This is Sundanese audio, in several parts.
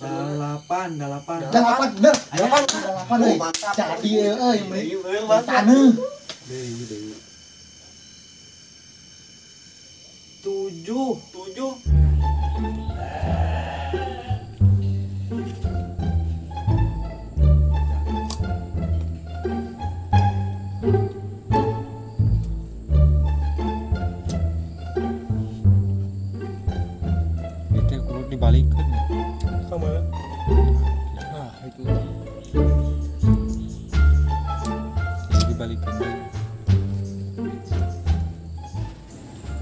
8 8. 8 bener. 8 euy. Jadi euy meuli taneuh. Deui deui. 7 7. Itu kudu dibalikeun. Sama ya. Nah, itu. Dibalikeun.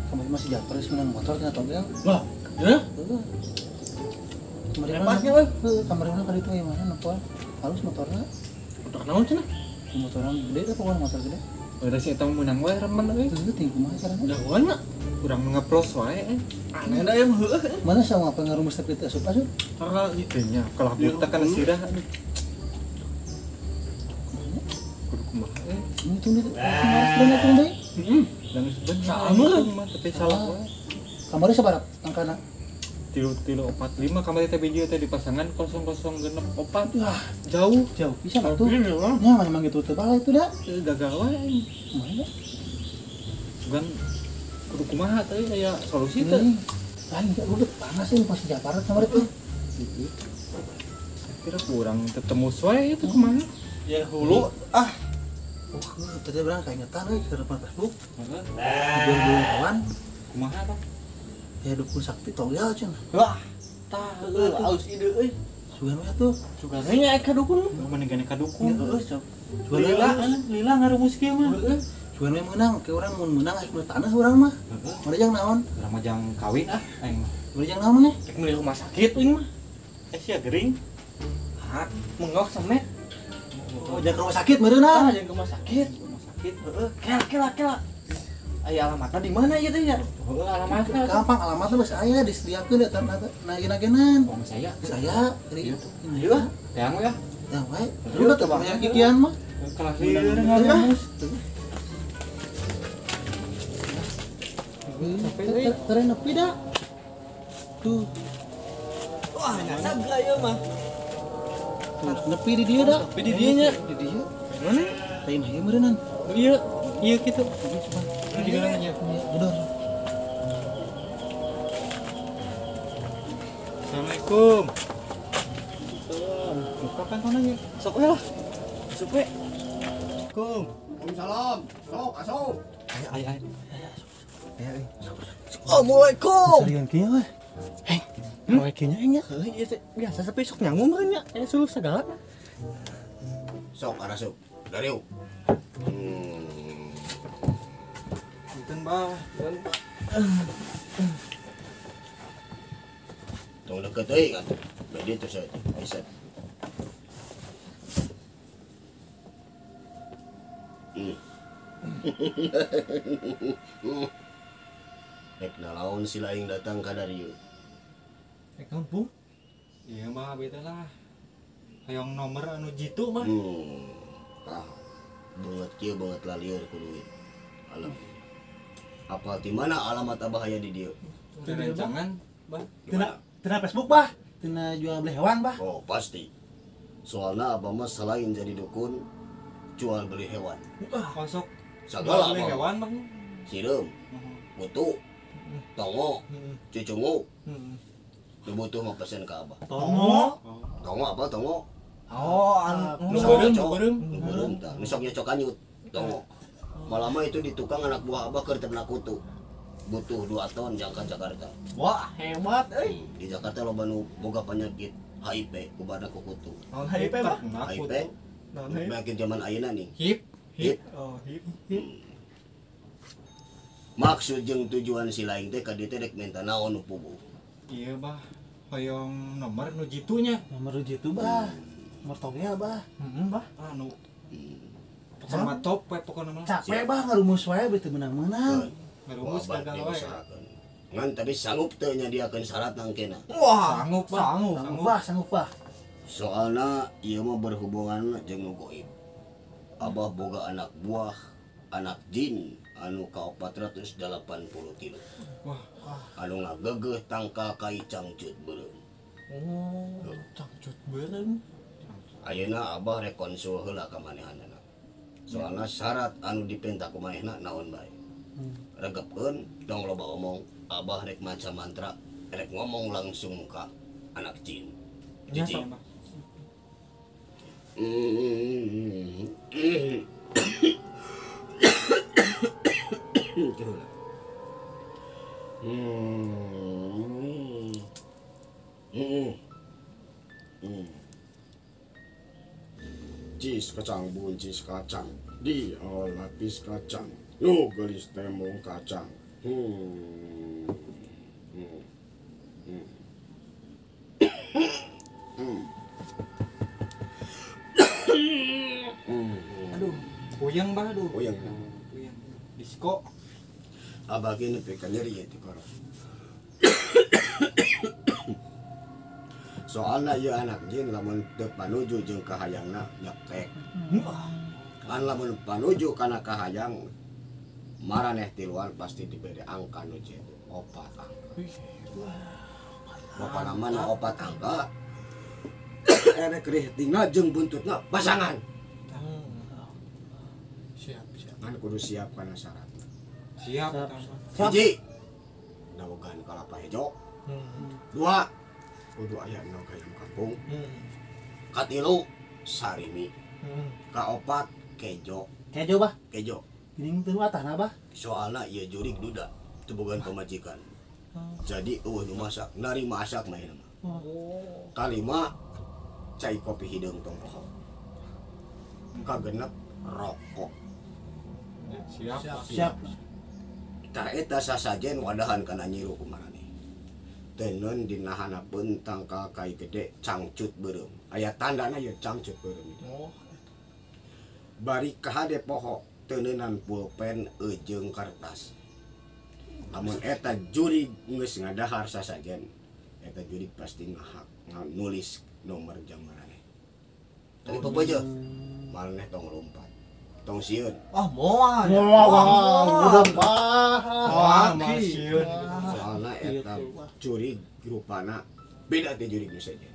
Kemarin masih Japar menang motor tina togel. Lah, ya? Heeh. Kemarin mana euy? Heeh, kamari mana kali itu aya mana nempo. Halus motorna. Motor naon cenah? Motoran gede teh pokoknya motor gede. Udah sih eta menang wae remen euy. Heuh, ting kumaha carana? Jagoan mah. Urang ngeplos wae euy. Aneh da yang heueuh. Mana sama apa ngarumus tapi teu asup-asup? Karena itu nya kalah buta kana sirah aduh. Kudu kumaha euy. Ini tuh deui. Ini tuh deui. Heeh. Dan sebenarnya mah tapi salah wae. Kamari sabaraha angkana? 3 3 4 5 kamari teh biji teh di pasangan 0 0 6 4. Wah, jauh. Jauh pisan atuh. Nya memang gitu teu bala itu da. Gagal wae. Kumaha? Sugan kudu kumaha teh aya solusi teh. Lain teh udah panas ini pas Japar kamari teh. Gitu. Kira kurang tetemu wae itu kumaha? Ya hulu ah. Oh, tadi berang kaingetan euy ke depan Facebook. Heeh. Jual beli hewan. Kumaha tah? Ya dukun sakti togel cenah. Wah, tah heueuh alus ide euy. Sugan we atuh. Sugan we nya ka dukun. Mending gane ka dukun. Heeh, sok. Sugan we lila lila ngarumus kieu mah. Heeh. Sugan we meunang, ke urang mun meunang aya tanah urang mah. Heeh. Mun jang naon? Urang mah jang kawin ah aing mah. Mun jang naon maneh? Rek meuli rumah sakit uing mah. Eh sia gering. Hah, mengok semet. Oh, jangan ke rumah sakit meureunna. Ah, jangan ke rumah sakit. Rumah sakit. Heeh, kela kela kela. Aya alamatna di mana ieu teh nya? Heeh, alamatna. Gampang alamatna geus aya disediakeun eta nageun-nagenan. Oh, geus aya. Geus aya. Ieu ah, teang we ah. Teang wae. Udah teh bayar kikian mah. Kalah lieur ngarumus. Capek euy. Teu nepi da. Tuh. Wah, nyasab ieu mah. Tuh, nepi di dieu da. Nepi di dieu nya. Di dieu. Mana? Teh mah ieu meureunnan. Ieu, ieu kitu. Di dalamnya. Gedor. Assalamualaikum. Waalaikumsalam. Buka kan tonanya. Sok we lah. Masuk we. Assalamualaikum. Waalaikumsalam. Sok asup. Ayo ayo. Ayo euy. Assalamualaikum. Serius kieu we. Hei, poe kieu nya. Heuh, ieu teh biasa tapi sok nyangu meureun nya. Aya suluh sagala. Sok arasup. Dariu. Punten bah. Tong deket euy atuh. Bade teh saya bisa. Rek nalaon si laing datang ka darieu. Rek naon, Pung? Iya mah beta lah. Hayang nomor anu jitu mah. Tah. Banget kieu banget lalieur ku duit. Alam. Apal di mana alamat abah aya di dieu? Rencangan, bah. Tina Facebook, bah. Tina jual beli hewan, bah. Oh, pasti. Soalna abah mah selain jadi dukun, jual beli hewan. Wah, masuk segala beli hewan, bah. Sireum, butuh, tongo, cucunguk. Nu butuh mah pesen ka abah. Tongo? Tongo apa tongo? Oh, anu nu beureum, nu beureum tah. Nu sok nyocok anyut, tongo. Malah mah itu di tukang anak buah abah keur ternak kutu. Butuh 2 ton jangka Jakarta. Wah, hebat euy. Di Jakarta loba nu boga penyakit HIV kubarna ku kutu. Naon HIV, Bah? HIV. Naon HIV? Penyakit zaman ayeuna nih. HIV. HIV. Oh, HIV. Maksud jeung tujuan si laing teh ka dieu teh rek minta naon nu puguh. Iya, Bah. Hoyong nomor nu jitunya. Nomor nu jitu, Bah. Nomor togel, Bah. Heeh, Bah. Anu sama top we pokona mah. Capek, Bah, ngarumus wae beuh teu meunang-meunang. Ngarumus gagal wae. Ngan tapi sanggup teu nyadiakeun syarat nangkena. Wah, sanggup, Bah. Sanggup, sanggup, Bah, sanggup, Bah. Soalna ieu mah berhubungan jeung nu goib. Abah boga anak buah, anak jin anu ka 480 kilo. Wah, anu ngagegeuh tangkal kai cangcut beureum. Oh, Beureum. Ayeuna abah rek konsul heula ka manehanana. Soalna syarat anu dipenta ku manehna naon bae. Regepkeun tong loba omong, abah rek maca mantra, rek ngomong langsung ka anak jin. Hiji. Cis kacang buncis kacang, di lapis kacang, nu gelis tembong kacang. Aduh, puyeng bah aduh. Puyeng. Puyeng. Disko. Abah ge nepi ka nyeri ieu teh koro. Soalna ieu anak jin lamun teu panuju jeung kahayangna nyekek. Kan lamun panuju kana kahayang maraneh tiluan pasti dibere angka nu jitu opat angka. Pokona mah nu opat angka. Erek rihtingna jeung buntutna pasangan. Siap, siap. Kan kudu siap kana syarat. Siap. Hiji, dawegan kalapa hejo. Dua, kudu aya nu gayam kampung. Katilu, sarimi. Kaopat, kejo. Kejo bah? Kejo. Geuning teu atahna bah? Soalna ieu jurig duda, teu bogaan pamajikan. Jadi eueuh nu masak, narima masak mah ieu mah. Kalima, cai kopi hideung tong poho. Kagenep rokok. Siap. Siap. Tah eta sasajen wadahan kana nyiru ku maraneh. Teundeun dina hanapeun tangkal kai gede cangcut beureum. Aya tandana ieu cangcut beureum itu. Oh. Bari kahade poho teuneunan pulpen jeung kertas. Lamun eta jurig geus ngadahar sasajen, eta jurig pasti ngahak nulis nomor jam maraneh. Tapi pepeje maraneh tong lompat. Tong sieun. Ah moal. Moal, udah bah. Wah, sieun. Soalna eta jurig rupana beda teh jurig nu sejen.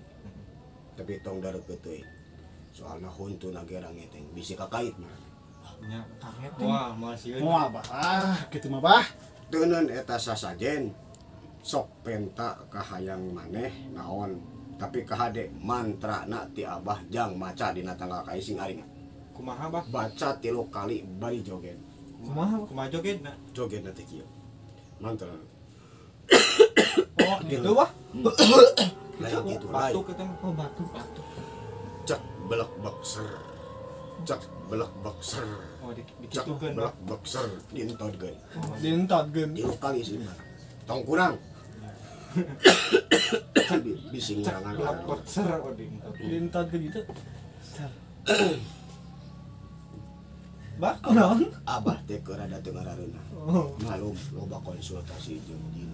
Tapi tong darekeut teuing. Soalna huntuna ge rangeteng bisi kakait maraneh. Nya. Wah, moal sieun. Moal bah. Ah, kitu mah bah. Teuneun eta sasajen sok penta kahayang maneh naon, tapi kahade mantrana ti abah jang maca dina tanggal kai sing aring. Kumaha bah? Baca 3 kali bari joget. Kumaha? Kumaha jogetna? Jogetna teh kieu. Mantra. Oh, gitu bah. Lain kitu lain. Batuk eta mah. Oh, batuk. Batuk. Cek belek bakser. Cek belek bakser. Oh, Cek dikitukeun. belek bakser dientodkeun. Oh, dientodkeun. 3 kali sih mah. Tong kurang. Bisi ngurangan. Belek bakser oh dientot. Dientodkeun gitu. Ser. Bah, kunaon? Abah teh keur rada teu ngarareunah. Oh. Malum loba konsultasi jeung jin.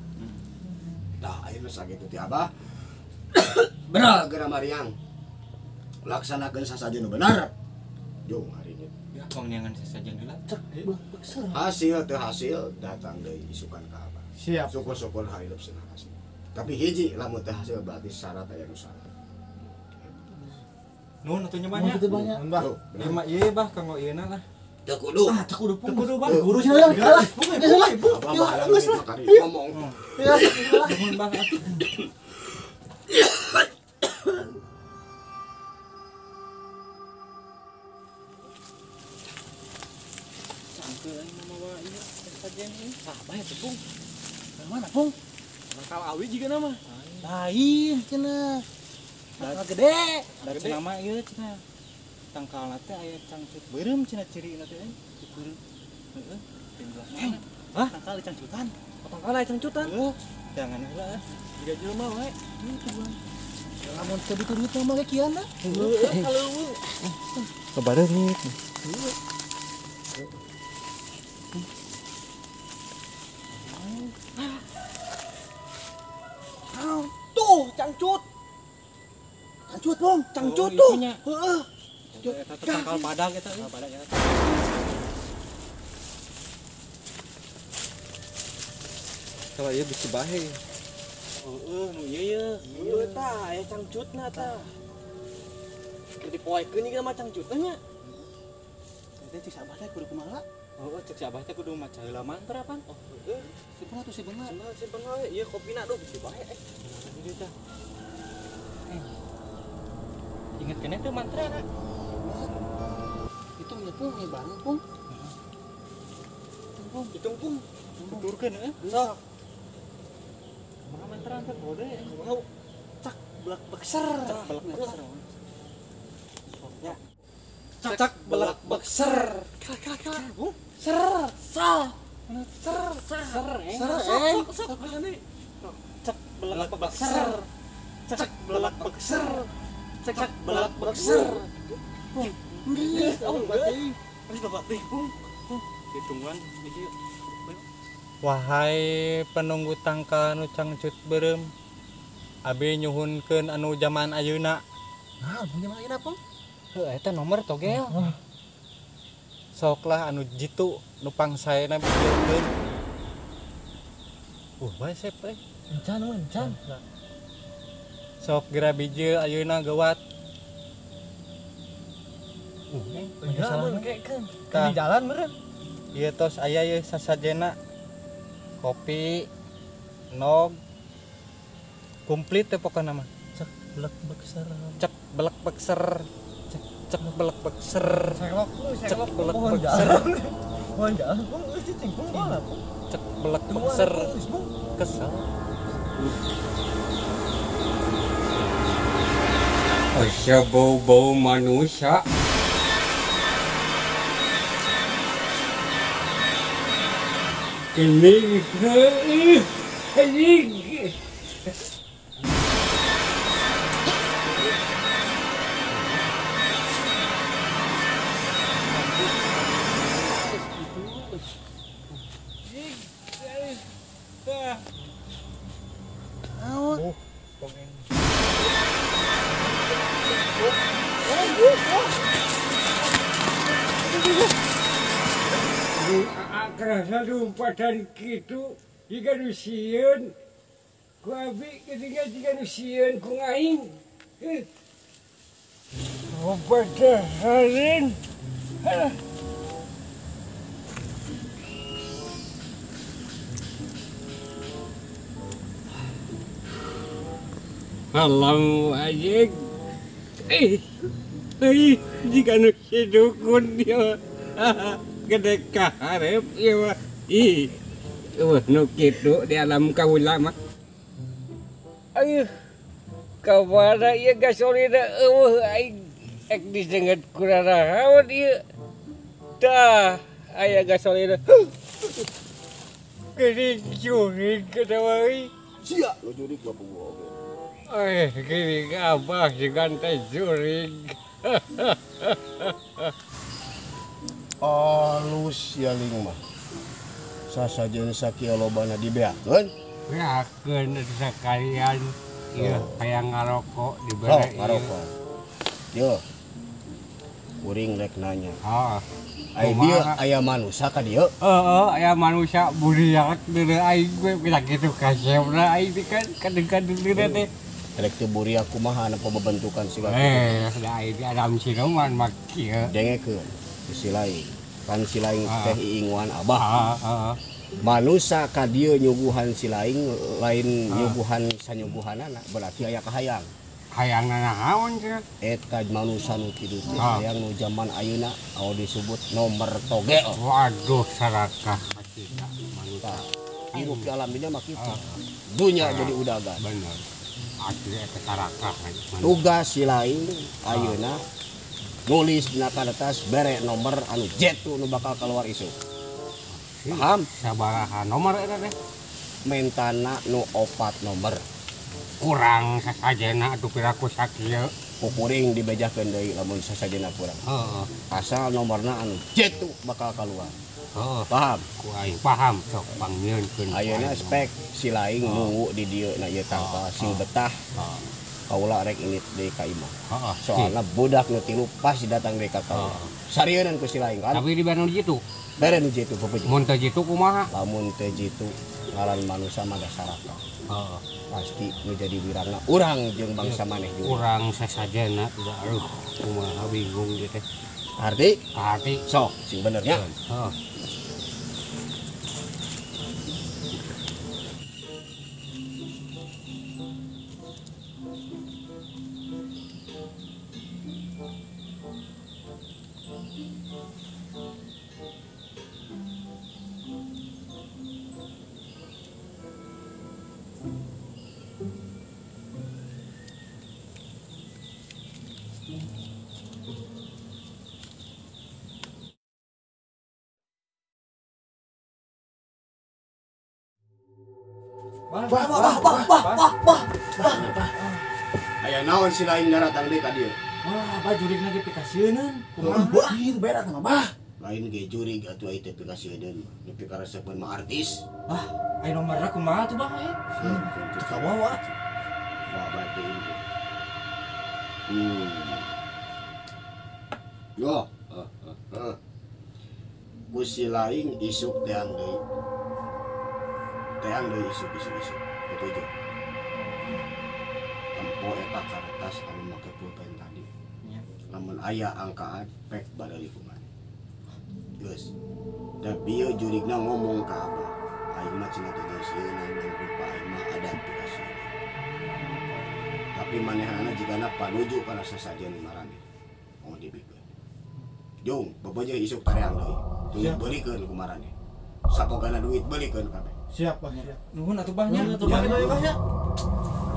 Tah ayeuna sakitu teh abah. Bener geura mariang. Laksanakeun sasajen nu bener. Jung hari ini. Ya, tong neangan sasajen heula. Cek bakser. Hasil teu hasil datang deui isukan ka abah. Siap. Syukur-syukur hirup cenah hasil. Tapi hiji lamun teu hasil berarti syarat aya nu salah. Nuhun atuh nya banyak. Nuhun atuh banyak. Bah. Lima ieu bah kanggo ieuna lah. Teu kudu. Ah, teu kudu pung. Teu kudu bah. Guru cenah lah. Lah. Geus lah. Abah mah halang lima kali ngomong. Ya, Nuhun bah. Cangkeul aing mah mawa ieu sasajen ieu. Ah, bae teh pung. Mana pung? Tangkal awi jiga nama. Lain cenah. Tangkal gede. Da cenah mah ieu cenah. Tangkalna teh aya cangcut beureum cenah cirina teh euy. Beureum. Heeh. Timlah mana? Hah? Tangkal dicangcutan. Tangkal aya cangcutan. Heuh. Jangan heula ah. Jiga jelema wae. Gitu bang. Lamun teu butuh duit mah ge kieu na. Heueuh kaleuweung. Kebareungit. Tuh, cangcut. Cangcut bang. Cangcut Oh, tuh. itunya. Heeh. Eta teh tangkal badak eta euy. Tangkal badak eta. Kalau ieu bisi bahe. Heeh, nu ieu ye. Heueuh tah, aya cangcutna tah. Keur dipoekeun ieu mah cangcut nya. Teh cik si Abah teh kudu kumaha? Oh, cek si Abah teh kudu maca heula mantra pan. Oh, heeh. Simpen atuh simpen lah. Simpen we. Ieu kopina duh bisi bae. Ieu tah. Ingat keneh teu mantra na? Hitung ya pung, bareng pung. Pung, hitung pung. Tuturkeun heuh. Sok. Kumaha mantra teh kode? Kumaha? Cak belak bekser. Cak belak bekser. Ya. Cak belak bekser. Kala kala kala. Bung. Ser. Sal. Ser. Ser. Ser. Sok sok. Cak belak bekser. Cak belak bekser. Cak belak bekser. Bung. Geus, oh berarti. Geus bapak teh, Bung. Hitungan iki. Wahai penunggu tangkal nu cangcut beureum, abi nyuhunkeun anu jaman ayeuna. Nah, jaman ayeuna, Pung. Heuh, eta nomor togel. Sok lah anu jitu nu pangsaena bijilkeun. Bae sep euy. Encan, encan. Sok geura bijil ayeuna geuwat. Di jalan meureun. Ieu tos aya ieu sasajena. Kopi, nog, komplit teh pokona mah. Cek belek bekser. Cek belek bekser. Cek belek bekser. Cek belek bekser. Mohon jalan, Bung, geus cicing, Bung, bola, Bung. Cek belek bekser. Kesel. Asa bau-bau manusia. Ini ini. Kerasa lompatan kitu jiga nu sieun ku abi ketika jiga nu sieun ku aing. Lompat hareun. Alam ajeg. Jika nu si dukun dia. Gede kaharep ieu mah. Ih. Eueuh nu kitu di alam kaula mah. Ayuh. Kamana ieu gasolina eueuh aing ek disenget ku rarahaon ieu. Tah, aya gasolina. Geuning jurig katawa euy. Sia nu jurig bapak gua oge. Eh, geuning abah sigan teh jurig. Alus ya ling mah. Sasajen sakieu lobana dibeakeun. Beakeun sakalian ieu hayang ngarokok dibere ieu. Ngarokok. Yo. Kuring rek nanya. Heeh. Ai dieu aya manusa ka dieu? Heeh, aya manusa buriak deuleu aing we bisa kitu kasepna aing teh kan kadeng-kadeng teh. Rek teu buriak kumaha anu pembentukan siga kitu. Da aing di alam siluman mah kieu. Dengekeun. Si lain kan si lain teh iinguan abah. Manusa ka dieu nyuguhan si lain lain nyuguhan sanyuguhanana berarti aya kahayang. Hayangna naon cenah? Eta manusa nu kitu teh hayang nu jaman ayeuna anu disebut nomor togel. Waduh sarakah kita manusa. Hirup di alam dunya mah kitu. Dunya jadi udagan. Bener. Asli eta sarakah. Tugas si lain ayeuna nulis dina kertas bere nomor anu jetu nu bakal keluar isuk. Paham? Sabaraha nomor eta teh? Mentana nu 4 nomor. Kurang sasajena atuh piraku sakieu. Kukuring dibejakeun deui lamun sasajena kurang. Heeh. Asal nomorna anu jetu bakal keluar. Heeh. Paham? Ku aing paham sok pangnyieunkeun. Ayeuna spek si laing nunggu di dieu na ieu tangkal sing betah. Kaula rek init deui ka imah. Soalna budak nu tilu pasti datang deui ka kaula. Sarieunan ku si laing kan. Tapi di bere nu jitu. Bere nu jitu pepeje. Mun teu jitu kumaha? Lamun teu jitu Ngaran manusia mah dasaraka. Heeh. Pasti nu jadi wirangna urang jeung bangsa maneh juga. Urang sasajena udah aduh kumaha bingung ieu teh. Arti? Arti sok sing benernya. Heeh. Bah bah bah bah bah bah bah. Aya naon si lain daratang deui ka dieu? Wah, bah jurigna ge pikasieun. Kumaha? Bah, ieu berat mah bah. Lain ge jurig atuh ai teh pikasieun. Nepi ka resepeun mah artis. Ah, aya nomorna kumaha tuh bah euy? Teu kabawa. Bah bah deui. Yo, Ku si lain isuk teang deui. Teang deui isuk isuk isuk. Ketujuh. Tempo eta kertas anu make pulpen tadi. Lamun aya angkaan pek baleuli kumaha. Geus. Da bieu jurigna ngomong ka abah. Aing mah cenah teh sieun nang rupa aing mah adat pikasieun. Tapi manehna jigana panuju kana sasajen maraneh. Mau dibikeun. Jung, bebeja isuk tareang deui. Tuluy beulikeun ku maraneh. Sapogana duit beulikeun kabeh. Siap, Bah. Siap. Nuhun atuh Bah nya. Nuhun atuh Bah nya.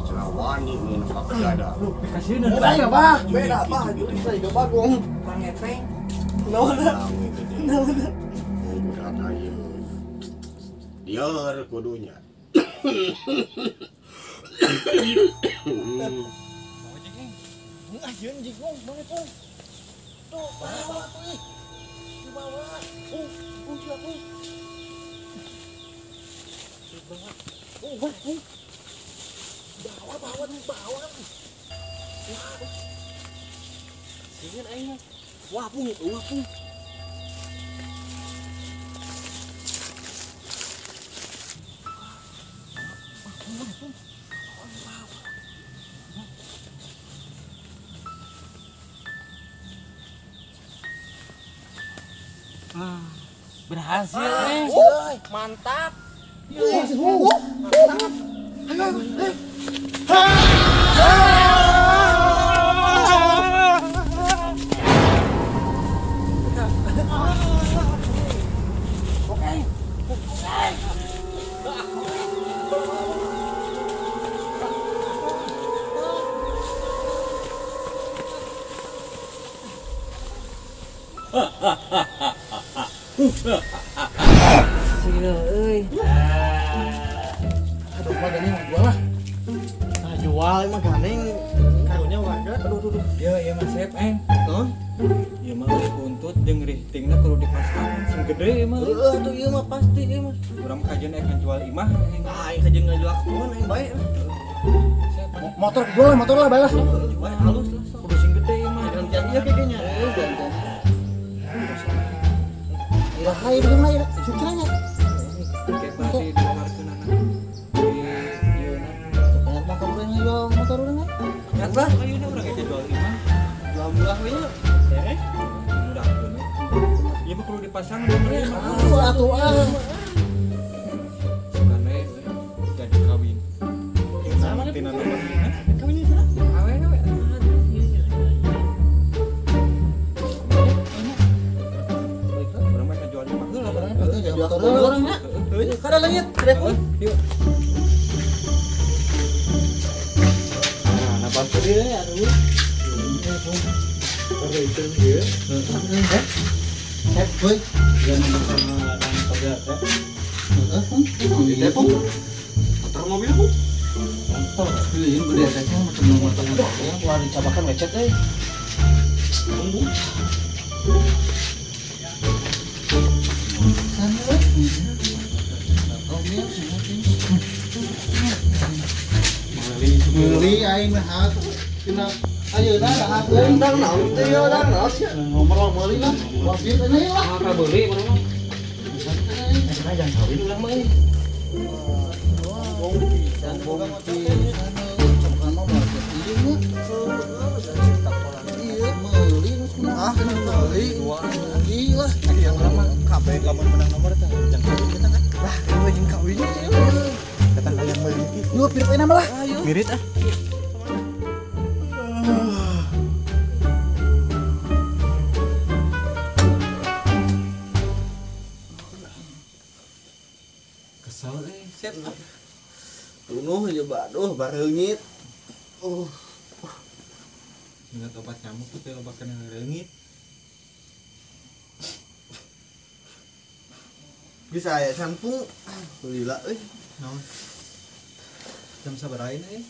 Cenah wani mun fakada. Lu pikasieun Beda bah, beda bah, jurig saya juga bagong. Pangeteng. Naon? Naon? Budak ayeuna. Lieur kudunya. Ah, jeung jigong mana tuh? Tuh, bawa tuh ih. Dibawa. Siap, Bawa. Wah, Bawa, bawa, bawa. Wah. Sieun aing mah. Wah, pung, wah, pung. Berhasil nih. Mantap. Sieun euy. Aduh, mah gandeng jual lah. Nah, jual emang gandeng karunya warga. Aduh, aduh, aduh. Ya, ieu mah sep eng. Hah? Ieu mah euy buntut jeung richtingna kudu dipasang sing gede ieu mah. Heeh, atuh ieu mah pasti ieu mah. Urang kajeun aing jual imah. Ah, aing kajeun ngajual kebun aing bae. Motor jual lah, motor lah bae lah. Bae halus lah. Kudu sing gede ieu mah. Gantian ieu kayaknya. Heeh, gantian. Iraha ieu bener lah, isuk cenah nya. Kayak berarti dikeluarkeun anak. Di ieu na. Banyak mah kamu jual motor urang nya. Nyat lah, ayeuna urang ge jual imah. Jual murah we nya. Eh, murahkeun. Ieu mah kudu dipasang bener. Atuh atuh ah. Sukane jadi kawin. Sama tina nomor lima. Kawin sana? Awewe. Urang mah jual imah heula. Jual motor urang nya. Kada leungit, kada. Yuk. Nah, bantu dia ya, aduh. Itu dia. Sep, boy. Jangan sama dan toga, teh. Heeh, Pung. Pung. Motor mobil, Pung. Motor. Ini gede aja macam motor ya, keluar dicabakan lecet euy. Tunggu. Sana. Meuli aing mah kena ayeuna lah euy Dang naon teh yo, dang naon sia. ngomong meuli lah. Wabir teh lah. Maka beuli mana mah. Jangan kawin urang mah euy. Sombong pisan euy, cokan mah moal ieu mah. Iya, meuli ah, meuli. Iya lah. Yang lama kabeh lamun menang nomor teh jangan kawin kita kan. Lah, euy jeung kawin sih. Datang hayang meuli kitu. Yuk, pirip nama lah. Mirit ah. Kesel euy, sep. Lunuh aja baduh bareungit. Ingat obat nyamuk tuh teh loba kena reungit. Bisa aya sampung. Lila euy. Naon? Jam sabaraha euy?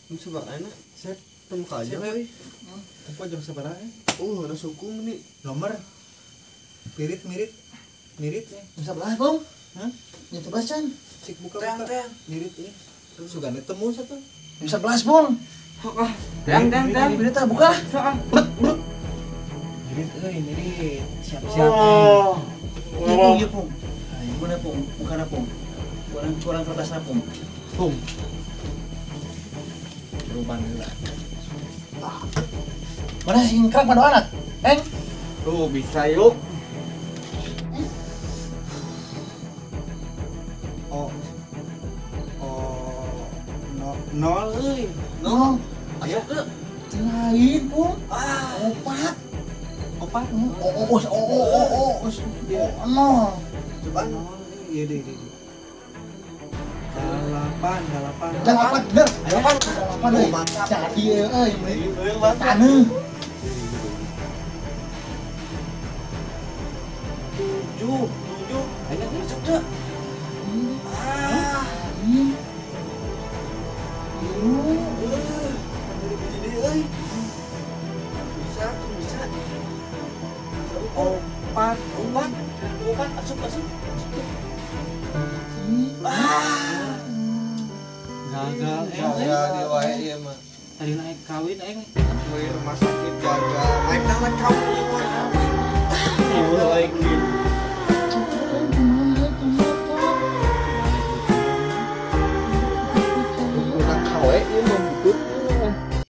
Jam sabaraha? Sep, temu ka aja euy. Tempo jam sabaraha? Udah sukung nih. Nomor pirit mirit. Mirit ya. Jam sabaraha, Bang? Hah? Jam 11 can. Cik buka-buka. Mirit ya. Sugane temu satu. Jam 11, Bang. Heeh. Dang dang dang. Mirit ah buka. Brut brut. Mirit euy, mirit. Siap-siap. Iya, Pung, iya, Pung. Mana Pung? Bukan Pung. Kurang kertas Pung. Pung. Perubahan heula. Mana sih ingkrang pada anak? Eng? Tuh bisa yuk. Oh. Oh. Nol euy. Nol. Ayo ke lain, Pung. Ah, opat. Opat. O o o o o o. Nol. Coba nol. Iya deh, deh. Delapan. Delapan, bener. Delapan. Delapan euy. Jadi euy, taneuh. 7. Ayo masuk tuh. Ah. Bisa tuh bisa. Opat, asup. Ah. Gagal. Gagal dia wae ieu mah. Tadi naik kawin aing. Meuli rumah sakit gagal. Naik naon kawin. Like gitu.